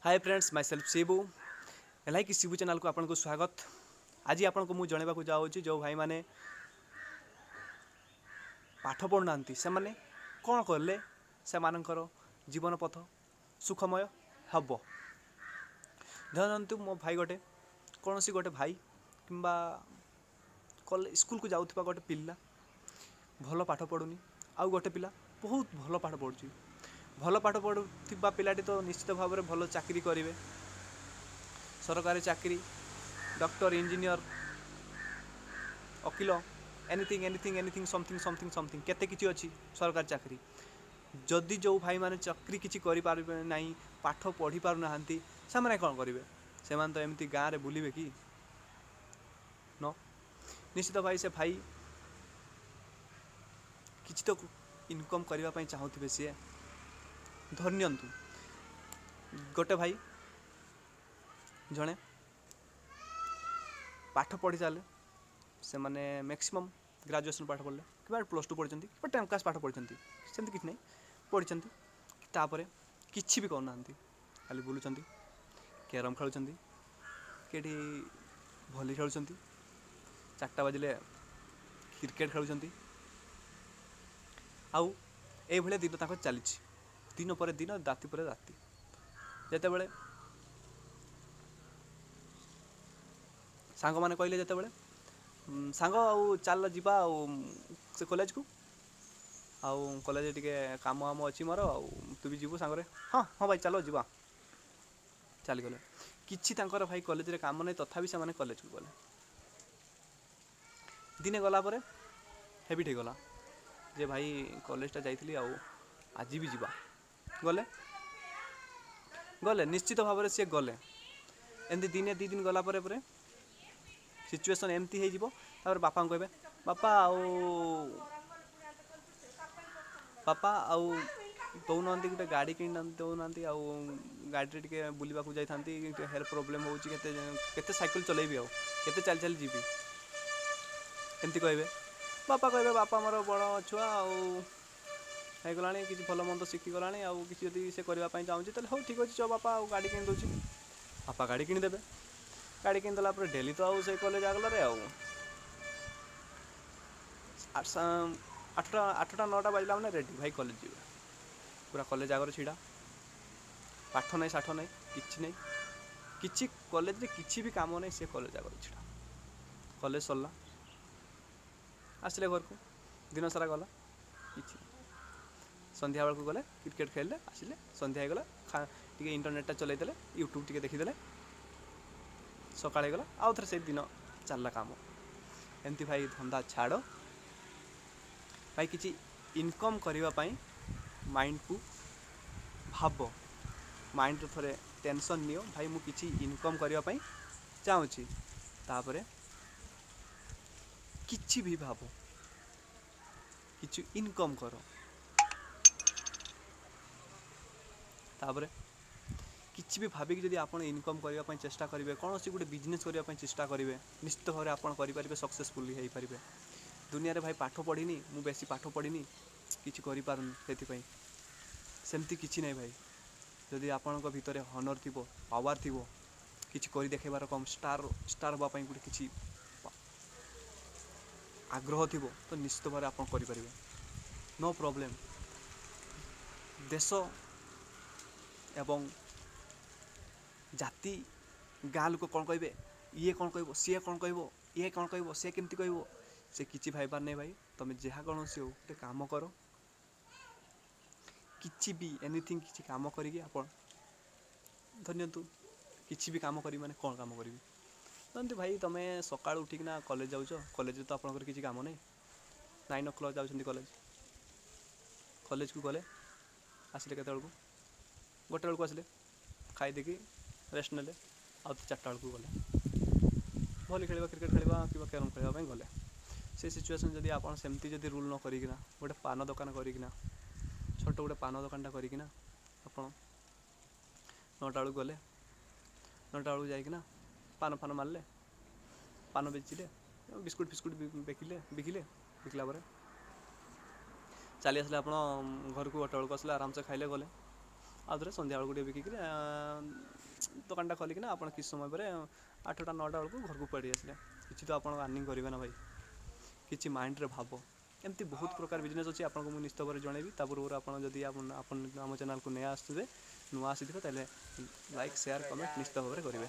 Hi friends, myself Shibu. Like Shibu ଚ୍ୟାନେଲକୁ ଆପଣଙ୍କୁ ସ୍ୱାଗତ। ଆଜି ଆପଣଙ୍କୁ ମୁଁ ଜଣାଇବାକୁ ଯାଉଛି, ଯେଉଁ ଭାଇମାନେ ପାଠ ପଢ଼ୁନାହାନ୍ତି, ସେମାନେ କ'ଣ କଲେ ସେମାନଙ୍କର ଜୀବନ ପଥ ସୁଖମୟ ହେବ। ଧରନ୍ତୁ ମୋ ଭାଇ ଗୋଟେ, କୌଣସି ଗୋଟେ ଭାଇ କିମ୍ବା ସ୍କୁଲକୁ ଯାଉଥିବା ଗୋଟେ ପିଲା ଭଲ ପାଠ ପଢ଼ୁନି, ଆଉ ଗୋଟେ ପିଲା ବହୁତ ଭଲ ପାଠ ପଢ଼ୁଛି। ଭଲ ପାଠ ପଢ଼ୁଥିବା ପିଲାଟି ତ ନିଶ୍ଚିତ ଭାବରେ ଭଲ ଚାକିରି କରିବେ, ସରକାରୀ ଚାକିରି, ଡକ୍ଟର, ଇଞ୍ଜିନିୟର, ଓକିଲ, anything, anything, anything, something, something, something, କେତେ କିଛି ଅଛି ସରକାରୀ ଚାକିରି। ଯଦି ଯେଉଁ ଭାଇମାନେ ଚାକିରି କିଛି କରିପାରିବେ ନାହିଁ, ପାଠ ପଢ଼ି ପାରୁନାହାନ୍ତି, ସେମାନେ କ'ଣ କରିବେ? ସେମାନେ ତ ଏମିତି ଗାଁରେ ବୁଲିବେ କି ନ? ନିଶ୍ଚିତ ଭାଇ, ସେ ଭାଇ କିଛି ତ ଇନକମ୍ କରିବା ପାଇଁ ଚାହୁଁଥିବେ ସିଏ। ଧରି ନିଅନ୍ତୁ ଗୋଟେ ଭାଇ ଜଣେ ପାଠ ପଢ଼ି ଚାଲେ, ସେମାନେ ମ୍ୟାକ୍ସିମମ୍ ଗ୍ରାଜୁଏସନ୍ ପାଠ ପଢ଼ିଲେ କିମ୍ବା +2 ପଢ଼ିଛନ୍ତି କିମ୍ବା 10th class ପାଠ ପଢ଼ିଛନ୍ତି, ସେମିତି କିଛି ନାହିଁ, ପଢ଼ିଛନ୍ତି। ତାପରେ କିଛି ବି କରୁନାହାନ୍ତି, ଖାଲି ବୁଲୁଛନ୍ତି, କ୍ୟାରମ୍ ଖେଳୁଛନ୍ତି, କେଠି ଭଲି ଖେଳୁଛନ୍ତି, 4ଟା ବାଜିଲେ କ୍ରିକେଟ୍ ଖେଳୁଛନ୍ତି। ଆଉ ଏଇଭଳିଆ ଦିନ ତାଙ୍କର ଚାଲିଛି, ଦିନ ପରେ ଦିନ, ରାତି ପରେ ରାତି। ଯେତେବେଳେ ସାଙ୍ଗମାନେ କହିଲେ, ଯେତେବେଳେ ସାଙ୍ଗ ଆଉ ଚାଲ ଯିବା ଆଉ ସେ କଲେଜକୁ, ଆଉ କଲେଜରେ ଟିକେ କାମ ଆମ ଅଛି ମୋର, ଆଉ ତୁ ବି ଯିବୁ ସାଙ୍ଗରେ। ହଁ ହଁ ଭାଇ, ଚାଲ ଯିବା। ଚାଲିଗଲେ। କିଛି ତାଙ୍କର ଭାଇ କଲେଜରେ କାମ ନାହିଁ, ତଥାପି ସେମାନେ କଲେଜକୁ ଗଲେ। ଦିନେ ଗଲା ପରେ ହେବିଟ୍ ହେଇଗଲା ଯେ ଭାଇ କଲେଜଟା ଯାଇଥିଲି ଆଉ ଆଜି ବି ଯିବା। ଗଲେ, ଗଲେ, ନିଶ୍ଚିତ ଭାବରେ ସିଏ ଗଲେ। ଏମିତି ଦିନେ 2 ଦିନ ଗଲା ପରେ ପରେ ସିଚୁଏସନ୍ ଏମିତି ହେଇଯିବ। ତାପରେ ବାପାଙ୍କୁ କହିବେ, ବାପା ଆଉ ବାପା ଆଉ ଦେଉନାହାନ୍ତି ଗୋଟେ ଗାଡ଼ି କିଣି ଦେଉନାହାନ୍ତି, ଆଉ ଗାଡ଼ିରେ ଟିକେ ବୁଲିବାକୁ ଯାଇଥାନ୍ତି, ଟିକେ ହେଲ୍ଥ ପ୍ରୋବ୍ଲେମ୍ ହେଉଛି, କେତେ କେତେ ସାଇକେଲ ଚଲେଇବି, ଆଉ କେତେ ଚାଲି ଚାଲି ଯିବି, ଏମିତି କହିବେ। ବାପା କହିବେ, ବାପା ମୋର ବଡ଼ ଛୁଆ ଆଉ ହେଇଗଲାଣି, କିଛି ଭଲ ମନ୍ଦ ଶିଖିଗଲାଣି, ଆଉ କିଛି ଯଦି ସେ କରିବା ପାଇଁ ଚାହୁଁଛି ତାହେଲେ ହଉ ଠିକ୍ ଅଛି, ଚ ବାପା ଆଉ ଗାଡ଼ି କିଣି ଦେଉଛି। ବାପା ଗାଡ଼ି କିଣିଦେବେ। ଗାଡ଼ି କିଣିଦେଲା ପରେ ଡେଲି ତ ଆଉ ସେ କଲେଜ ଆଗଲାରେ ଆଉ 8ଟା 9ଟା ବାଜିଲା ମାନେ ରେଡ଼ି ଭାଇ କଲେଜ ଯିବେ। ପୁରା କଲେଜ ଆଗରେ ଛିଡ଼ା, ପାଠ ନାହିଁ, ସାଠ ନାହିଁ, କିଛି ନାହିଁ, କିଛି କଲେଜରେ କିଛି ବି କାମ ନାହିଁ, ସେ କଲେଜ ଆଗରେ ଛିଡ଼ା। କଲେଜ ସରିଲା, ଆସିଲେ ଘରକୁ, ଦିନ ସାରା ଗଲା କିଛି। ସନ୍ଧ୍ୟାବେଳକୁ ଗଲେ, କ୍ରିକେଟ୍ ଖେଳିଲେ, ଆସିଲେ, ସନ୍ଧ୍ୟା ହେଇଗଲା, ଟିକେ ଇଣ୍ଟରନେଟ୍ଟା ଚଲେଇଦେଲେ, ୟୁଟ୍ୟୁବ୍ ଟିକେ ଦେଖିଦେଲେ, ସକାଳ ହେଇଗଲା, ଆଉ ଥରେ ସେଇ ଦିନ ଚାଲିଲା କାମ। ଏମିତି ଭାଇ ଧନ୍ଦା ଛାଡ଼ ଭାଇ, କିଛି ଇନକମ୍ କରିବା ପାଇଁ ମାଇଣ୍ଡକୁ ଭାବ, ମାଇଣ୍ଡରେ ଥରେ ଟେନସନ୍ ନିଅ, ଭାଇ ମୁଁ କିଛି ଇନକମ୍ କରିବା ପାଇଁ ଚାହୁଁଛି। ତାପରେ କିଛି ବି ଭାବ, କିଛି ଇନକମ୍ କର। ତାପରେ କିଛି ବି ଭାବିକି ଯଦି ଆପଣ ଇନକମ୍ କରିବା ପାଇଁ ଚେଷ୍ଟା କରିବେ, କୌଣସି ଗୋଟେ ବିଜନେସ୍ କରିବା ପାଇଁ ଚେଷ୍ଟା କରିବେ, ନିଶ୍ଚିତ ଭାବରେ ଆପଣ କରିପାରିବେ, ସକ୍ସେସଫୁଲି ହେଇପାରିବେ। ଦୁନିଆରେ ଭାଇ ପାଠ ପଢ଼ିନି ମୁଁ, ବେଶୀ ପାଠ ପଢ଼ିନି, କିଛି କରିପାରୁନି, ସେଥିପାଇଁ ସେମିତି କିଛି ନାହିଁ ଭାଇ। ଯଦି ଆପଣଙ୍କ ଭିତରେ ହନର୍ ଥିବ, ପାୱାର ଥିବ, କିଛି କରି ଦେଖେଇବାର, କମ୍ ଷ୍ଟାର୍ ହେବା ପାଇଁ ଗୋଟେ କିଛି ଆଗ୍ରହ ଥିବ, ତ ନିଶ୍ଚିତ ଭାବରେ ଆପଣ କରିପାରିବେ, ନୋ ପ୍ରୋବ୍ଲେମ୍। ଦେଶ ଏବଂ ଜାତି, ଗାଁ ଲୋକ କ'ଣ କହିବେ, ଇଏ କ'ଣ କହିବ, ସିଏ କ'ଣ କହିବ, ଇଏ କ'ଣ କହିବ, ସିଏ କେମିତି କହିବ, ସେ କିଛି ଭାବିବାର ନାହିଁ ଭାଇ। ତୁମେ ଯାହା କୌଣସି ହଉ ଗୋଟେ କାମ କର, କିଛି ବି ଏନିଥିଙ୍ଗ କିଛି କାମ କରିକି ଆପଣ ଧରି ନିଅନ୍ତୁ କିଛି ବି କାମ କରିବି, ମାନେ କ'ଣ କାମ କରିବି? ଧରନ୍ତୁ ଭାଇ ତୁମେ ସକାଳୁ ଉଠିକିନା କଲେଜ ଯାଉଛ, କଲେଜରେ ତ ଆପଣଙ୍କର କିଛି କାମ ନାହିଁ, 9 ଓ କ୍ଲକ୍ ଯାଉଛନ୍ତି କଲେଜ, କଲେଜକୁ ଗଲେ ଆସିଲେ କେତେବେଳକୁ? 1 ବେଳକୁ ଆସିଲେ, ଖାଇଦେଇକି ରେଷ୍ଟ ନେଲେ, ଆଉ 4ଟା ବେଳକୁ ଗଲେ ଭଲି ଖେଳିବା, କ୍ରିକେଟ୍ ଖେଳିବା କିମ୍ବା କ୍ୟାରମ୍ ଖେଳିବା ପାଇଁ ଗଲେ। ସେ ସିଚୁଏସନ୍ ଯଦି ଆପଣ ସେମିତି ଯଦି ରୁଲ୍ ନ କରିକିନା ଗୋଟେ ପାନ ଦୋକାନ କରିକିନା, ଛୋଟ ଗୋଟେ ପାନ ଦୋକାନଟା କରିକିନା ଆପଣ 9ଟା ବେଳକୁ ଗଲେ, 9ଟା ବେଳକୁ ଯାଇକିନା ପାନ ଫାନ ମାରିଲେ, ପାନ ବେଚିଲେ, ବିସ୍କୁଟ୍ ଫିସ୍କୁଟ୍ ବିକିଲେ, ବିକିଲା ପରେ ଚାଲି ଆସିଲେ ଆପଣ ଘରକୁ, 1 ବେଳକୁ ଆସିଲେ, ଆରାମସେ ଖାଇଲେ, ଗଲେ ଆଉ ଥରେ ସନ୍ଧ୍ୟାବେଳକୁ ଟିକେ ବିକିକିରି ଦୋକାନଟା ଖୋଲିକିନା ଆପଣ କିଛି ସମୟ ପରେ 8ଟା 9ଟା ବେଳକୁ ଘରକୁ ପଳେଇ ଆସିଲେ, କିଛି ତ ଆପଣ ଆର୍ନିଂ କରିବେ ନା ଭାଇ। କିଛି ମାଇଣ୍ଡରେ ଭାବ। ଏମିତି ବହୁତ ପ୍ରକାର ବିଜନେସ୍ ଅଛି, ଆପଣଙ୍କୁ ମୁଁ ନିଶ୍ଚିତ ଭାବରେ ଜଣେଇବି। ତା ପୂର୍ବରୁ ଆପଣ ଯଦି ଆପଣ ଆପଣ ଆମ ଚ୍ୟାନେଲକୁ ନୂଆ ଆସୁଥିବେ, ନୂଆ ଆସିଥିବେ, ତାହେଲେ ଲାଇକ୍, ସେୟାର, କମେଣ୍ଟ ନିଶ୍ଚିତ ଭାବରେ କରିବେ।